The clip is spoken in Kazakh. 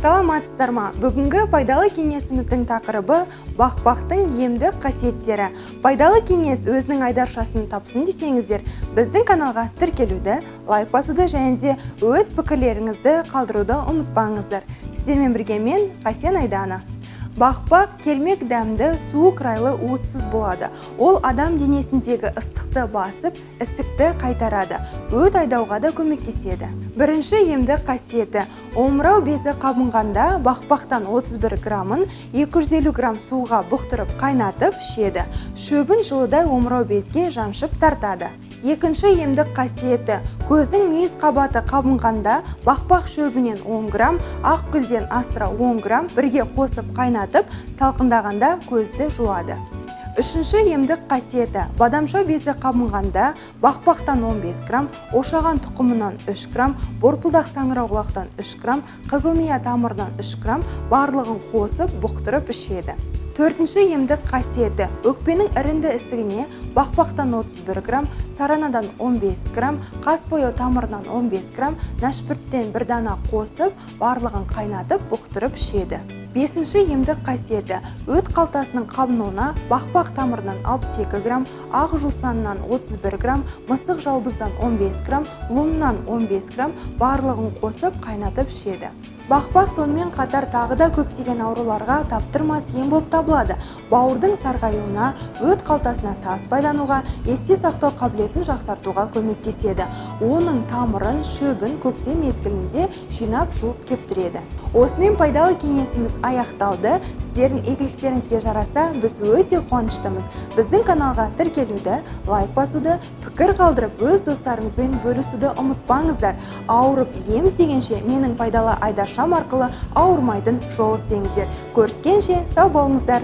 Саламатсыздар ма? Бүгінгі пайдалы кеңесіміздің тақырыбы – бақбақтың емдік қасиеттері. Пайдалы кеңес өзінің айдаршасын тапсын десеңіздер, біздің каналға тіркелуді, лайк басуды және де өз пікірлеріңізді қалдыруды ұмытпаңыздар. Сіздермен бірге мен, Қасен Айдана. Бақбақ кермек дәмді, суық, райлы, уытсыз болады. Ол адам денесіндегі ыстықты басып, ісікті қайтарады, өт айдауға да көмектеседі. Бірінші емдік қасиеті: омырау безі қабынғанда бақбақтан 31 граммын 250 грамм суға бұқтырып, қайнатып ішеді. Шөбін жылыдай омырау безге жаншып тартады. Екінші емдік қасиеті: көздің мүйіз қабаты қабынғанда бақбақ шөбінен 10 грамм, ақ гүлден астра 10 грамм бірге қосып қайнатып, салқындағанда көзді жуады. Үшінші емдік қасиеті: бадамша безі қабынғанда бақбақтан 15 грамм, ошаған тұқымынан 3 грамм, борпылдақ саңырауқұлақтан 3 грамм, қызылмия тамырынан 3 грамм, барлығын қосып бұқтырып ішеді. Төртінші емдік қасиеті: өкпенің ірінді ісігіне бақбақтан 31 грамм, саранадан 15 грамм, қас бояу тамырынан 15 грамм, нәшпірттен бір дана қосып, барлығын қайнатып, бұқтырып ішеді. Бесінші емдік қасиеті: өт қалтасының қабынуына бақбақ тамырынан 62 грамм, ақ жусаннан 31 грамм, мысық жалбыздан 15 грамм, лумнан 15 грамм, барлығын қосып қайнатып ішеді. Бақбақ сонымен қатар тағы да көптеген ауруларға таптырмас ем болып табылады. Бауырдың сарғаюына, өт қалтасына тас байлануға, есте сақтау қабілетін жақсартуға көмектеседі. Оның тамырын, шөбін көктем мезгілінде жинап, жуып кептіреді. Осымен пайдалы кеңесіміз аяқталды. Сіздердің игіліктеріңізге жараса, біз өте қуаныштымыз. Біздің каналға тіркелуді, лайк басуды, пікір қалдырып, өз достарыңызбен бөлісуді ұмытпаңыздар. Ауырып ем іздегенше, менің пайдалы айдаршам арқылы ауырмайтын жол іздеңіздер. Көріскенше, сау болыңыздар!